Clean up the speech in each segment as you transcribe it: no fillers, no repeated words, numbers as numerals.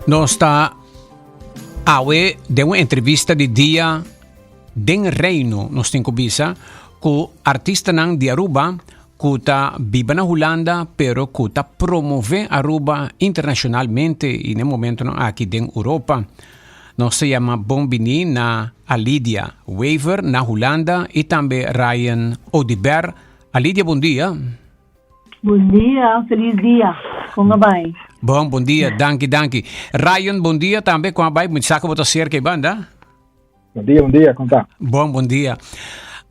Nos ta awe den un entrevista di dia den Reino, nos tin ku bisa, ku artistanan di Aruba ku ta biba na Hulanda pero ku ta promove Aruba internacionalmente y na e momentonan aki den Europa. Nos ta yama bon bini na Alidia Wever na Hulanda y tambe Ryan Oduber. Alidia, bon dia. Bon dia, feliz dia. Con a bai? Bon, bon dia, danki, danki. Ryan, bon dia tambe, con a bai? Mi sa ku bo ta cerca e banda. Bon dia, bon dia, con ta? Bon, bon dia.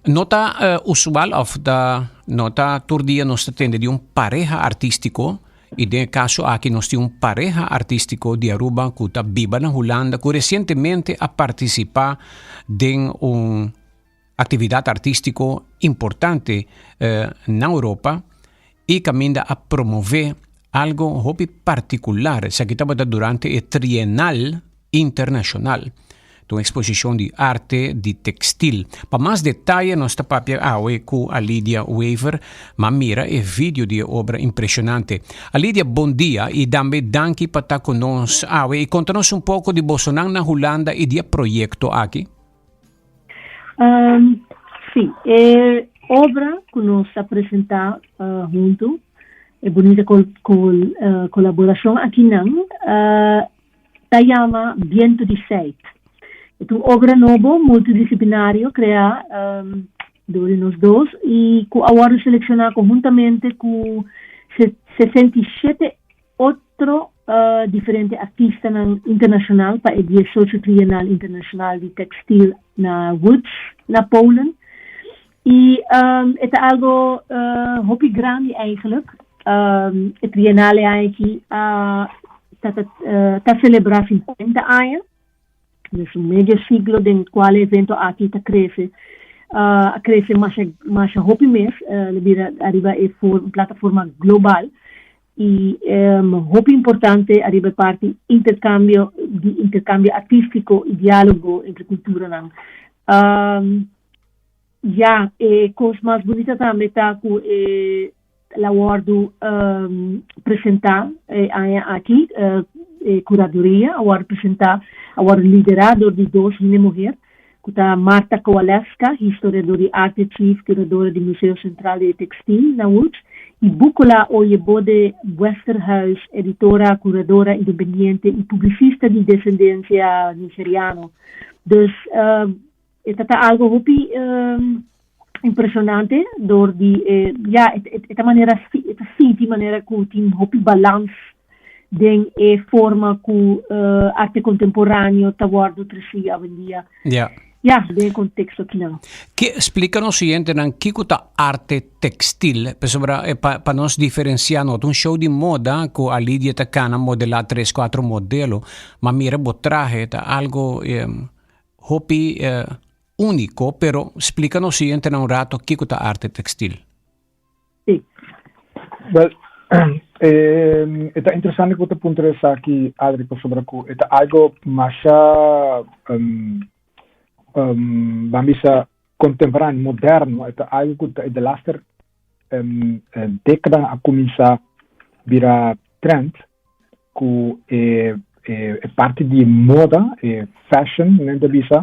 No ta uh, usual of ta, no ta tur dia nos ta tende di un pareha artístico y den e caso aki nos tin un pareha artístico di Aruba cu ta biba na Hulanda cu recientemente a participa den un actividad artístico importante uh, na Europa y caminda a promove algo hopi particular. Esaki tabata durante e Trienal Internacional. Ta un exposicion di arte di textil. Pa mas detaye nos ta papia awe cu Alidia Wever, ma mira e video di e obra impresionante. Alidia, bon dia y dambe danki pa ta cu nos awe y conta nos un poco di bosonan na Hulanda y di e proyecto aki. Um, sí, e obra ku nos a presentá uh, huntu, e bunita kol, kol, uh, kolaborashon akinan, uh, ta yama Biento di Seit. E ta un obra nobo multidisiplinario kreá um, dor di nos dos i ku a wòrdu selekshoná konhuntamente ku 67 otro diferente artistanan internashonal pa e diesocho Trienal Internashonal di Tekstil na Łódź, na Polen. I e ta algo hopi grandi eigenlijk. E trienale aki a ta ta selebrá 50 aña, dus un medio siglo den kual e evento aki ta krese, a krese masha masha hopi mes, lo bira ariba e plataforma global. I hopi importante ariba e parti interkambio di interkambio artístiko i diálogo entre kulturanan. Ya, e kos mas bunita tambe ta ku e la wòrdu presentá e aña aki, e kuraduria a wòrdu presentá, a wòrdu liderá dor di dos hende muher, ku ta Marta Kowalewska, historiador di arte, chief curadora di Museo Sentral di e Tekstil na Łódź, i Bukola Oyebode Westerhuis, editora, curadora independiente i publisista di desendensia nigeriano. Dus e ta ta algo hopi impresionante dor di e, ya, e ta manera, e ta sinti manera ku tin hopi balans den e forma ku arte kontemporáneo ta wòrdu tresí awendia. Ja. Ja, den e konteksto akinan. Ke, splika nos oyentenan kiko ta arte tekstil, pasobra pa pa nos diferensiá no ta un show di moda ku Alidia ta kana modelá tres kuatro modelo, ma mira bo trahe ta algo hopi úniko, pero splika nos oyentenan un rato kiko ta arte tekstil. Sí. Wel, e ta interesante ku ta puntra esaki, Adri, pasobra ku e ta algo masha, um, um, ban bisa contemporáneo, moderno. E ta algo ku ta e de laster um, década a kuminsá bira trend ku e, e, e parti di moda, e fashion, men ta bisa,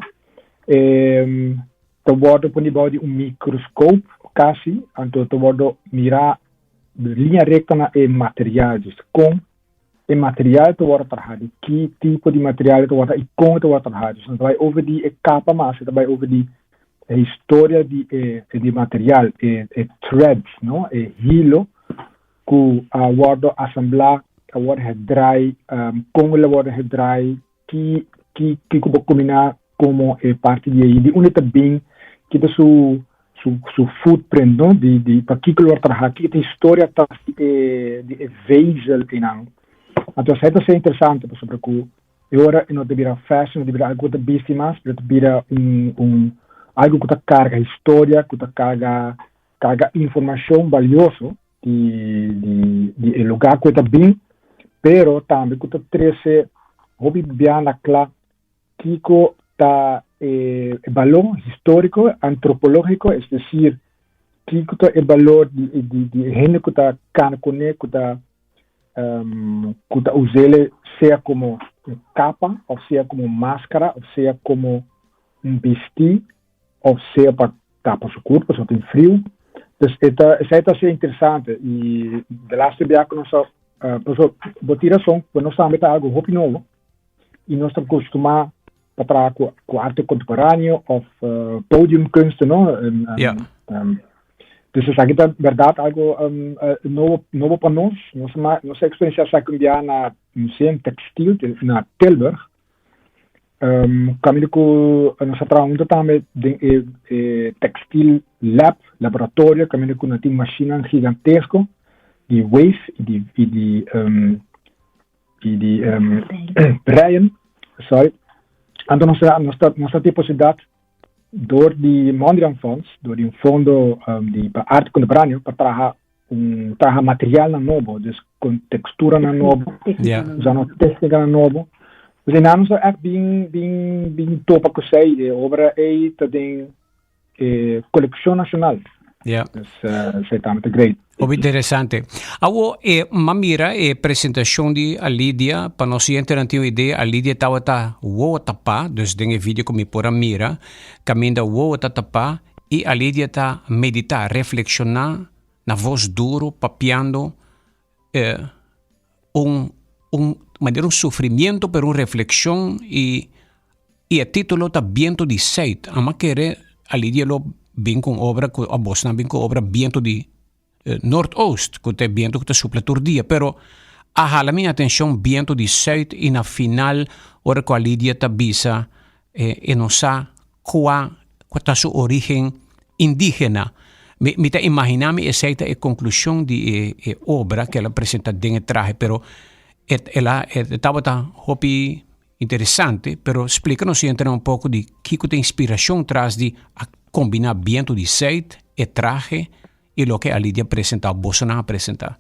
e, ta wordo poni bou di un microscoop casi, anto ta wordo mira linea recta na e material, dus con e material ta wordo traha, di ki tipo di material ta wordo y con ta wordo traha. Dus no ta bay over di e capa mas, ta bay over di e historia di e di material, e e threads, no, e hilo cu a wordo asambla, a wordo gedraai, um, con el a wordo gedraai, Ki ki kiko bo kumina komo e parti di ei? Di unda ta bin? Ki ta su su su footprint no? Di di pa kiko lo a traha? Kiko ta historia tras di e di e vezel einan? Anto esei ta ser interesante pasobra ku e ora e no ta bira fashion, no ta bira algu ku ta bisti mas, pero ta bira un un algu ku ta karga historia, ku ta karga karga informashon balioso di di di e lugar ku e ta bin, pero tambe ku ta trese hopi bia na kla kiko ta e e balor históriko, antropológiko, es desir, kiko ta e balor di di di e hende ku ta kana kuné, ku ta ku ta us'é sea komo. un kapa, òf sea komo un máskara, òf sea komo un bistí, òf sea pa tapa su kurpa, pasobra tin friu. Dus e ta, esei ta asina interesante i de laatste bia ku nos a, pasobra bo tin rason, ku nos tambe ta algu hopi nobo i nos ta kustumá pa traha ku ku arte kontemporáneo òf podiumkunsten, no? Ja. Dus esaki ta bèrdat algu nobo nobo pa nos. Nos nos a eksperensiá esaki un bia na Museum Textiel na Tilburg. Kaminda ku nos a traha huntu tambe den e e textiel lab, laboratorio, kaminda ku nan tin mashinnan gigantesko di weef i di i di i di breien, sorry. Anto nos a nos ta nos ta tin posibilidat dor di Mondriaan Fonds, dor di un fondo di pa arte kontemporáneo pa traha un traha materialnan nobo, dus con texturanan nobo, usando técnicanan nobo. Dus einan nos ta echt bin bin bin topa cu esey, e obra ey ta den e coleccion nacional. Dus esey tambe ta great. Hopi interesante. Awo e m'a mira e presentacion di Alidia, pa nos oyentenan tin un idea, Alidia tabata wowo tapa, dus den e video cu mi por a mira, caminda wowo ta tapa y Alidia ta medita, reflexiona na voz duro papiando eh, un, un manera un sufrimiento pero un reflexion y y e titulo ta Biento di Zuid. Ama kere Alidia lo bin con obra cu a bosnan bin con obra Biento di eh, Noordoost, cu ta e biento cu ta supla tur dia, pero a hala mi atencion Biento di Zuid y na final ora cu Alidia ta bisa eh, e no sa cua cua ta su origen indigena. Mi, mi ta imagina mi esey ta e conclusion di e, e obra cu el a presenta den e trahe, pero e, el a, e tabata hopi interesante, pero splica nos oyentenan un poco di kico ta inspiracion tras di a combina Biento di Zuid, e trahe y loke Alidia a presenta of bosonan a presenta.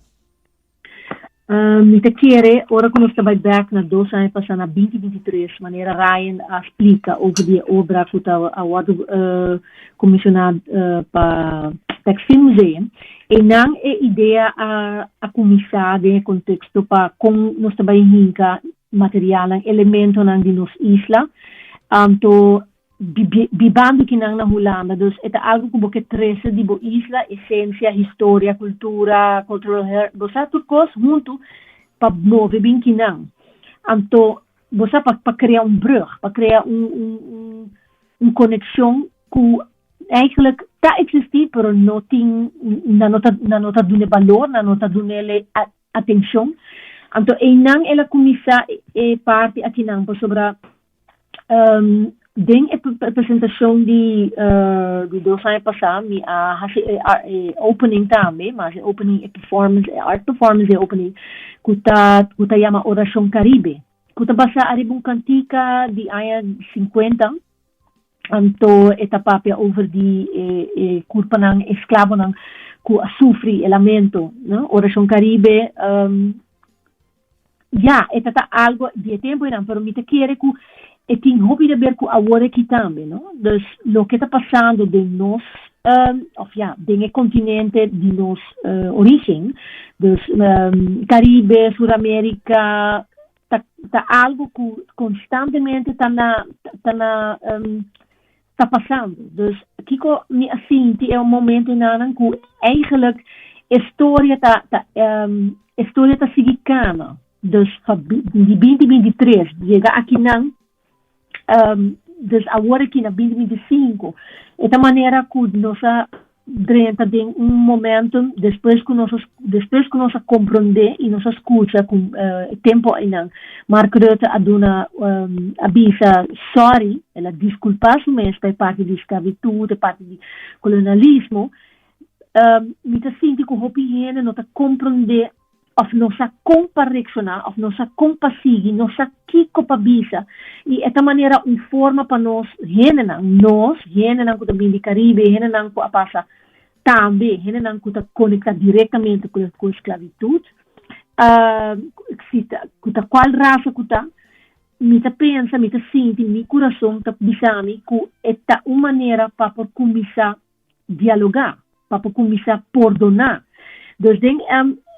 Mi ta kere ora ku nos ta bai bek na dos aña pasá na 2023, manera Ryan a splika over di e obra ku ta a wòrdu komisioná pa Textielmuseum, einan e idea a a kuminsá den e konteksto pa kon nos ta bai hinka materialnan, elementonan di nos isla. Anto bibando kinan na Hulanda, dus e ta algo ku bo ke trese di bo isla, esensia, historia, kultura, cultural her, bo sa tur kos huntu pa move bin kinan. Anto bo sa pa pa krea un brug, pa krea un un un un konekshon ku eigenlijk ta eksistí pero no tin nan no ta nan no ta dun'e balor, nan no ta dun'e atenshon. Anto einan el a kuminsá e parti akinan pasobra Den e presentacion di di dos aña pasa mi a haci e e opening tambe, mas e opening e performance e art performance e opening cu ta cu ta yama Oracion Caribe cu ta basa ariba un cantica di aña cincuenta anto e ta papia over di e e curpanan esclavonan cu a sufri e lamento no. Oracion Caribe. Ya, e ta ta algo di e tempo einan, pero mi ta kere ku e tin hopi de ber ku awor aki tambe, no? Dus loke ta pasando den nos, of ya, den e kontinente di nos origen, dus Karibe, Sur Amerika, ta ta algo ku konstantemente ta na ta na ta pasando. Dus kiko mi a sinti e momento enanan ku eigenlijk e storia ta ta e storia ta sigui kana. Dus pa di 2023 yega akinan dus awor aki na 2025 e ta manera ku nos a drenta den un momentum despues ku nos a despues ku nos a komprondé i nos a skucha ku e tempu einan Mark Rutte a duna a bisa sòri, el a diskulpá su mes pa e parti di sklabitut, e parti di kolonialismo, mi ta sinti ku hopi hende no ta komprondé òf no sa kon pa reakshoná òf no sa kon pa sigui, no sa kiko pa bisa. I e ta manera un forma pa nos hendenan, nos hendenan ku ta bini di Karibe, hendenan ku a pasa tambe, hendenan ku ta konektá direktamente ku ku sklabitut, si ta ku ta kual rasa ku ta, mi ta pensa, mi ta sinti, mi kurason ta bisa mi ku e ta un manera pa por kuminsá dialogá, pa por kuminsá pordoná. Dus den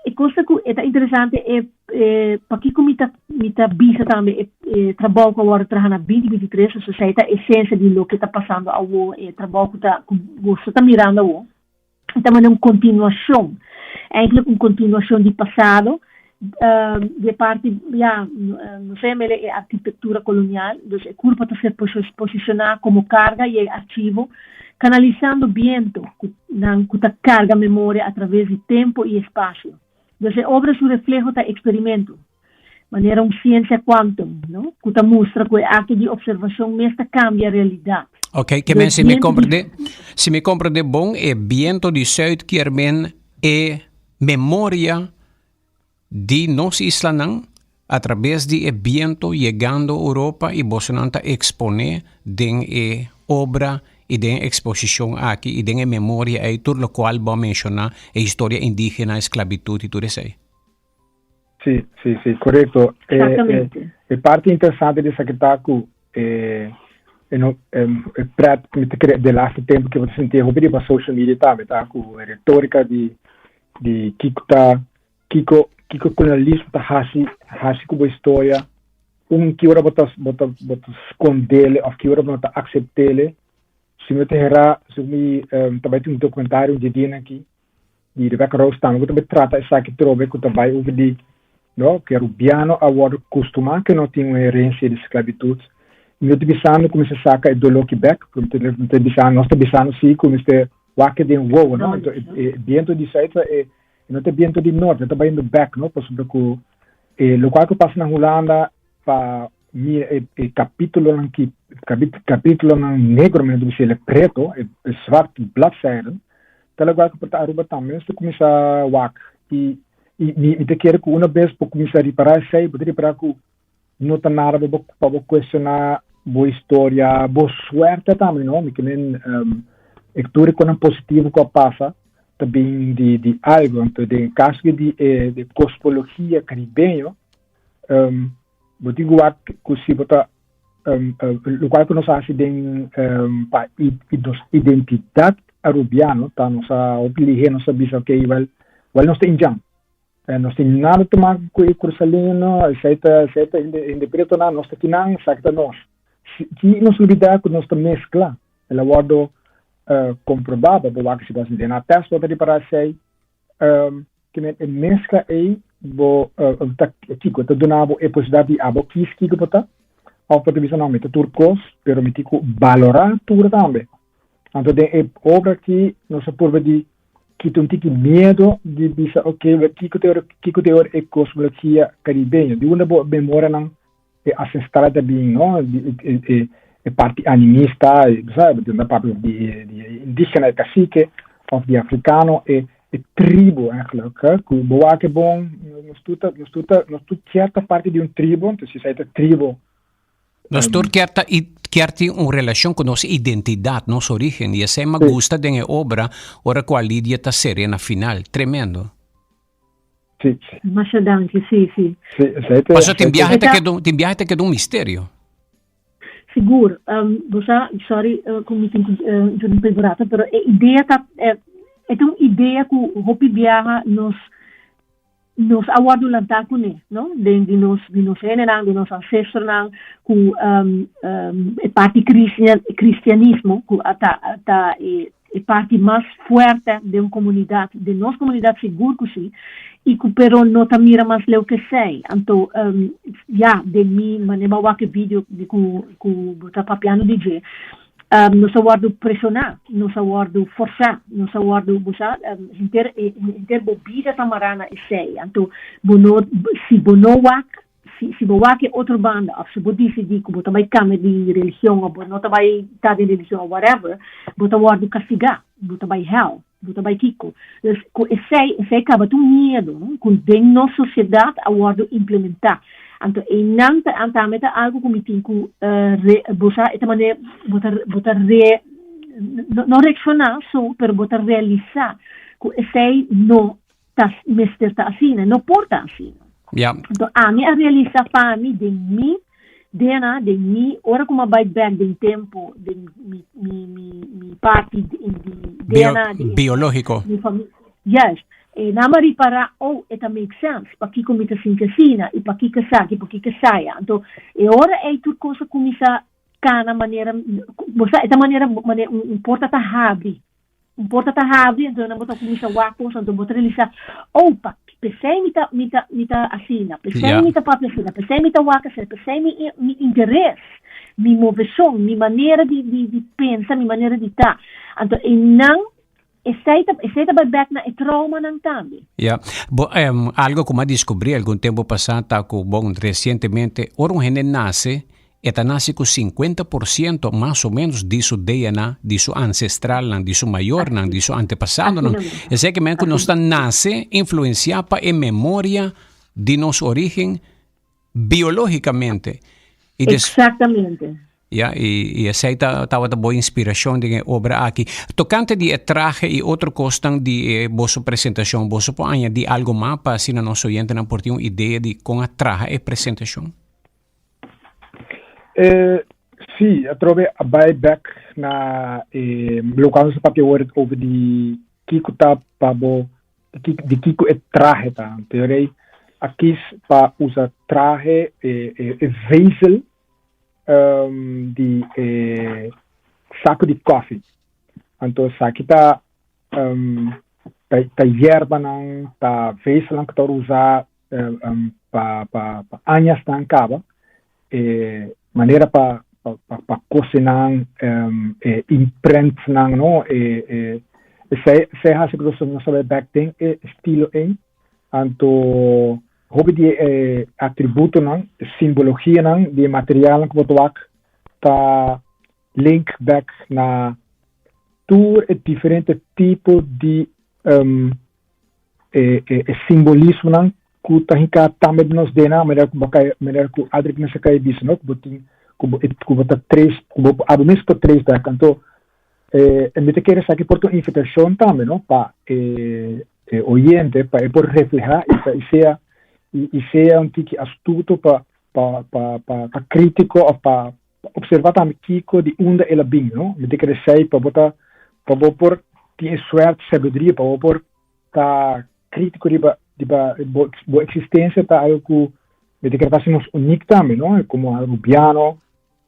e kos ta ku e ta interesante e. E pakiko mi ta mi ta bisa tambe e e trabou ku a wòrdu traha na 2023, so esei ta esensia di loke ta pasando awo, e trabou ku ta ku boso ta mirando awo, e ta manera un kontinuashon, eigenlijk un kontinuashon di pasado, di e parti ya nos ta yam'el e arkitektura kolonial, dus e kurpa ta ser posishoná komo karga i e archivo, kanalisando biento ku nan ku ta karga memoria atraves di tempu i espasio. Dus e obra su refleho ta eksperimento, manera un siensia quantum, no? Ku ta mustra ku e akto di opservashon mes ta kambia realidat. Ok, ke men si mi komprende, si mi komprende bon, e biento di sùit kier men e memoria di nos islanan atrabes di e biento yegando Europa i bosonan ta eksponé den e obra i den e eksposishon aki i den e memoria ei tur lokual bo a menshoná, e historia indígena, esklabitut i tur esei. Sí, sí, sí, korekto. E, Exactamente. e parti interesante di esaki ta ku e, e no, e, e pret, mi ta kere, de laatste tempu ke bo ta sinti hopi riba social media tambe ta ku e retorika di, di kiko ta Kiko kiko kolonialismo ta hasi hasi ku bo historia? Un ki ora bo ta bo ta bo ta skondele òf ki ora bo no ta akseptele? Si mi ta hera si mi ta bai tin un dokumentario un di dianan aki di Rebecca Rose tambe ku ta bai trata esaki trobe ku ta bai over di no ku e rubiano a wòrdu kustumá ke no tin un herensia di sklabitut. Mi no ta bisando ku mester saka e doló ki bèk, pero mi ta bisando nos ta bisando si ku mester wak den wowo no. Anto e biento di sùit ta e E no ta biento di norte, e ta bayendo bek, no? Pasobra ku e lokual ku pasa na Hulanda pa mira e e kapítulonan ki kapítulonan negro men ta bisa el e preto, e e zwart bladzijden, ta lokual ku por ta Aruba tambe nos ta kuminsá wak i i mi mi ta kere ku una bes bo kuminsá ripará esei bo ta ripará ku no ta nada pa bo pa bo kuestioná bo historia, bo suerte tambe no, mi ke men e tur e konan positivo ku a pasa ta bin di di algo, anto den e kaso di e di kosmologia karibeño bo tin ku wak ku si bo ta lokual ku nos a hasi den pa nos identidat arubiano ta nos a hopi lihé nos a bisa okay wèl wèl nos ta indjan. Nos tin nada te maken ku e Kurasaleno, esei ta esei ta hende hende pretonan, nos ta kinan, esaki ta nos. Si ki nos lubidá ku nos ta meskla, el a wòrdu komprobá, bo por wak si bo hasi DNA tèst bo ta ripará esei, ke men e meskla ei bo ta kiko ta duna bo e posibilidat di abo kis kiko bo ta, òf bo ta bisa no mi ta tur kos pero mi tin ku balorá tur tambe. Anto den e obra aki nos a purba di kita un tiki miedo di bisa ok wel kiko ta ora kiko ta ora e kosmologia karibeño di unda bo memorianan e ancestral ta bin no di e e e parti animista bo sa bo ta papia di di indigena e kasike of di afrikano e e tribo eigenlijk ku bo wak e bon nos tur ta nos tur ta nos tur kier ta parti di un tribo entonces esei ta tribo. Nos tur kier ta kier tin un relashon ku nos identidat, nos origen, i esei mi a gusta den e obra ora ku Alidia ta seria na final. Tremendo. Sí, sí. Masha danki, sí, sí. Sí, esei ta. Pasobra tin biahe ta keda un, tin biahe ta keda un misterio. Sigur. Bo sa, sorry ku mi tin ku interrumpí bo rato, pero e idea ta, e ta un idea ku hopi biaha nos Nos a wòrdu lantá kuné, no? Den di nos, di nos hendenan, di nos ancestronan, ku e parti cristian, cristianismo, ku a ta, a ta e, e parti mas fuerte den un komunidat, den nos komunidat sigur ku si, i ku pero no ta mira mas leu ke esei. Anto, ya, den mi manera bo a wak e video di ku, ku bo ta papiando di dje, Nos a wòrdu preshoná, nos a wòrdu forsá, nos a wòrdu, bo sa, henter e henter bo bida ta mará na esei. Anto bo no, si bo no wak, si si bo wak e otro banda òf si bo disidí ku bo ta bai kambia di religion òf bo no ta bai ta den religion òf whatever, bo ta wòrdu kastigá, bo ta bai hèl, bo ta bai kiko. Dus ku esei, esei kaba ta un miedu ku den nos sosiedat a wòrdu implementá. Anto einan ta tambe ta algu ku mi tin ku re bo sa e ta manera bo ta bo ta re no no reakshoná so pero bo ta realisá ku esei no ta mester ta asina, no por ta asina. Ya. Anto ami a realisá pa mi den mi DNA, den mi ora ku mi a bai bèk den tempu den mi mi mi mi parti di Bio DNA di biológiko. mi famia, juist. E nan a ripará, oh, e ta make sense, pakiko mi ta sinti asina, i pakiko esaki, pakiko esaya. Anto, e ora ei tur kos a kuminsá kana manera, bo sa, e ta manera, manera un, un porta ta habri. Un porta ta habri, anto nan bo ta kuminsá wak kos, anto bo ta realisá, oh, pa, p'esei mi ta, mi ta, mi ta asina, p'esei mi ta papia asina, p'esei mi ta wak asina, p'esei mi, mi interes, mi moveshon, mi manera di, di, di pensa, mi manera di ta. Anto, einan Esei ta, esei ta bai bek na e traumanan tambe. Ja, bo, um, algo ku m'a diskubrí algun tempu pasá ta ku, bon, resientemente, ora un hende nase, e ta nase ku 50% mas o ménos di su DNA, di su ancestralnan, di su mayornan, di su antepasadonan. Esei ke men ku nos ta nase influensiá pa e memoria di nos origen biológicamente. Y des, Exactamente. Ja, y, y esei ta, tabata bo inspiracion den e obra aki. Tocante di e traje y otro cosnan di e boso presentacion, boso por añadi algo mas pa asina nos oyentenan por tin un idea di con a traha e presentacion? Eh, sí, atrobe a bai back na eh, loke nos a papia awor over di kiko ta pa bo di kiko e trahe ta. Teorei a kis pa usa trahe e, e, e vezel um, di e saco di koffie. Anto esaki ta um, ta, ta yerbanan, ta vezelnan ku ta usa um, pa, pa, pa añasnan kaba. E manera pa pa pa, pa kosinan, um, e imprentnan, no? E, e, esei, esei hasi ku nos nos a bai bek den e estilo ei. Anto hopi di e atributonan, e simbologianan di e materialnan ku bo ta wak ta link bek na tur e diferente tipo di um, e, e, e simbolismonan ku ta hinká tambe den nos DNA, manera ku bo kai, manera ku Adric mester kai bisa, no? Ku bo tin, ku bo, ku bo ta trace, ku bo abo mes por trace back. Anto, eh, mi ta kere esaki por ta un invitashon tambe, no? Pa e, e oyente, pa e por reflehá i pa i sea, i, i sea un tiki astuto pa, pa, pa, pa, pa krítiko òf pa, pa observá tambe kiko di unda el a bin, no? Mi ta kere esei pa bo ta, pa bo por tin e suerte, sabiduria, pa bo por ta krítiko riba riba bo bo eksistensia ta algo ku mi ta kere ta hasi nos unik tambe, no? Komo arubiano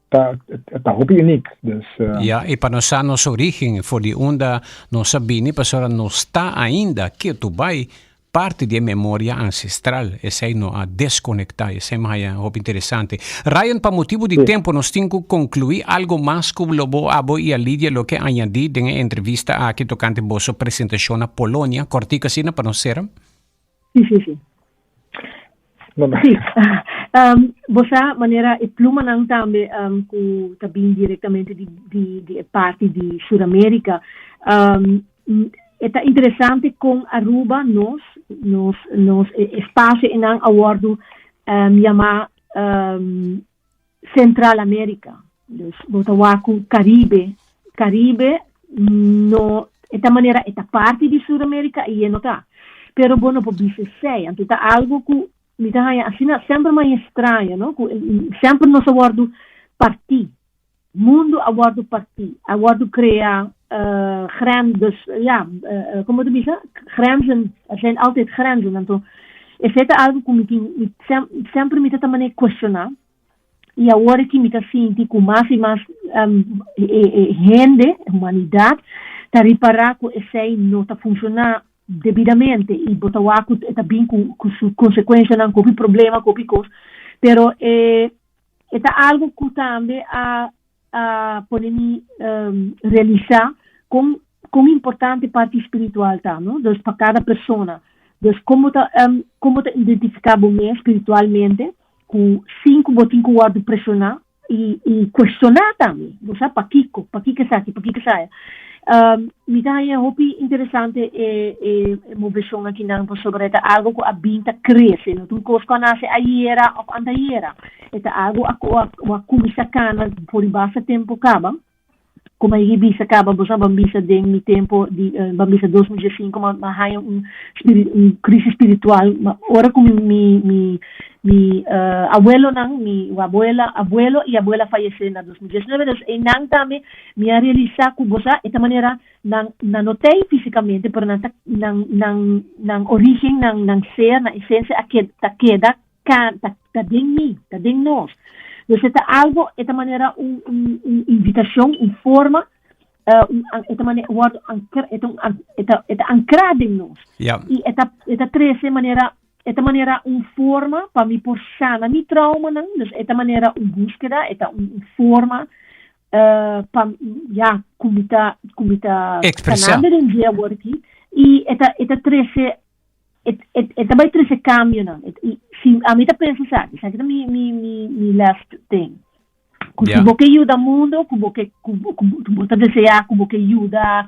ta ta hopi unik, dus. Ya, i pa nos sa nos origen, for di unda nos a bini, pasobra nos ta ainda ketu bai parti di e memoria ancestral, esei no a desconecta, esei mi haya hopi interesante. Ryan, pa motibu di tempo nos tin cu conclui algo mas cu lo bo abo y a Lidia lo ke añadi den e entrevista aki tocante boso presentacion na Polonia, cortico asina pa nos cera? Sí, sí, sí. Sí. Um, bo sa manera e plumanan tambe um, cu ta bin directamente di, di, di e parti di Suramerica. Um, E ta interesante kon Aruba, nos, nos, nos e espacio einan a wordu yamá Central America. Dus bo ta wak ku Caribe, Caribe no, e ta manera e ta parti di Sur America i e no ta. Pero bo no por bisa esei. Anto ta algo ku mi ta haña asina semper mi haña straño, no, ku semper nos a wordu partí. Mundu a wòrdu partí, a wòrdu kreá gren, dus ja, komo ta bisa? Grenzen, er zijn altijd grenzen. Anto esei ta algu ku mi tin, mi semper mi ta ta manera kuestioná i awor aki mi ta sinti ku mas i mas e hende, humanidat, ta ripará ku esei no ta funshoná debidamente i bo ta wak ku e ta bin ku su konsekuenshanan, ku hopi problema, ku hopi kos, pero e E ta algo cu tambe a a pone mi realisa con con importante parti spiritual ta, no? Dus pa cada persona. Dus con bo ta con bo ta identifica bo mes spiritualmente cu sin cu bo tin cu wordo presiona y y cuestiona tambe. Bo sa pakico, pakico esaki, pakico esaya. Mi ta haña hopi interesante e e moveshon akinan pasobra e ta algo ku a bin ta krese, no ta un kos ku a nase ayera òf antayera, e ta algo ku a kuminsá kana for di basta tempu kaba. Como a bisa caba, bo sa, ban bisa den mi tempo di ban bisa 2005 m'a haya un crisis spiritual, ma ora cu mi abuelonan, mi abuela, abuelo y abuela fallece na 2019, dus einan tambe mi a realisa cu, bo sa, esta manera nan no t'ey fisicamente, pero nan nan nan nan origen, nan ser, nan esencia a keda, ta keda ta den mi, ta den nos. Dus e ta algo, e ta manera un invitacion, un forma, e ta manera wordo ancra, e ta ancra den nos. Y e ta trece manera, e ta manera un forma pa mi por sana mi traumanan, dus e ta manera un búsqueda, e ta un forma pa, ja, cu mi ta Expresa. Sanando den dia awor aki, y e ta trece e ta bay trece cambionan. Y si ami ta pensa sabi, sabi mi last thing. Cu si bo ke yuda mundo, cu bo ta desea, cu bo ke yuda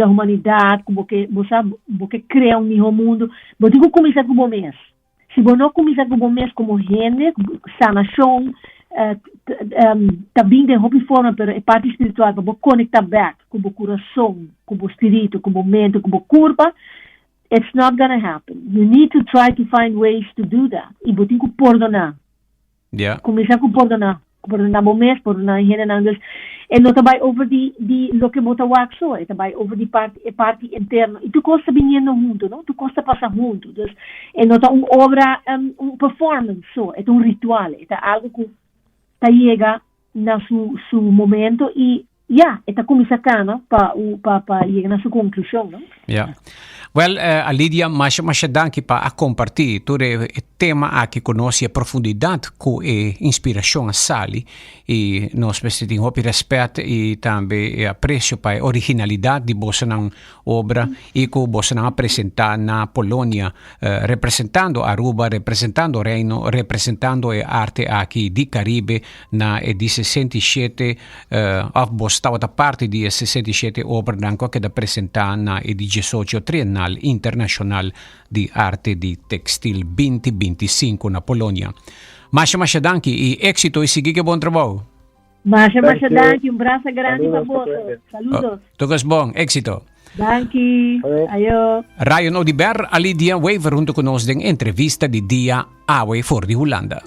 humanidad, cu bo ke, bo sabi, bo ke crea un miho mundo, bo tin cu cuminsa cu bo mes. Si bo no cuminsa cu bo mes como hende, sanacion, tambe den hopi forma, pero e parti spiritual, pa bo conecta back cu bo curason, cu bo spirito, cu bo mente, cu bo curpa, it's not gonna happen. You need to try to find ways to do that. Y bo tin cu pordona. Cuminsa cu pordona. Pordona bo mes, pordona hendenan. Dus, e no ta bay over di loke bo ta wak so, e ta bay over di parti, e parti interno. Y tur cos ta biniendo hunto, no? Tur cos ta pasa hunto. Dus, e no ta un obra, un performance so, e ta un ritual, e ta algo cu ta yega na su momento y ja, e ta cuminsa cana pa yega na su conclusion, no? Ja. Well, Alidia, masha masha danki pa a comparti tur e tema aki cu nos y e profundidad cu e inspiracion a sali y nos mester tin hopi respet y tambe e aprecio pa e originalidad di bosonan obra y cu bosonan a presenta na Polonia, representando Aruba, representando Reino, representando e arte aki di Caribe na e di 67, of bos tabata parti di e 67 obranan cu a keda presenta na e di 18 Trienal Internacional di Arte di Textil 2025 na Polonia. Masha masha danki y exito y sigui cu bon trabou. Masha masha danki, un brasa grandi pa bo. Saludos. Oh, tur bon, exito. Danki. Ayo. Ryan Odiber, Alidia Wever hunto cu nos den entrevista di dia awe for di Hulanda.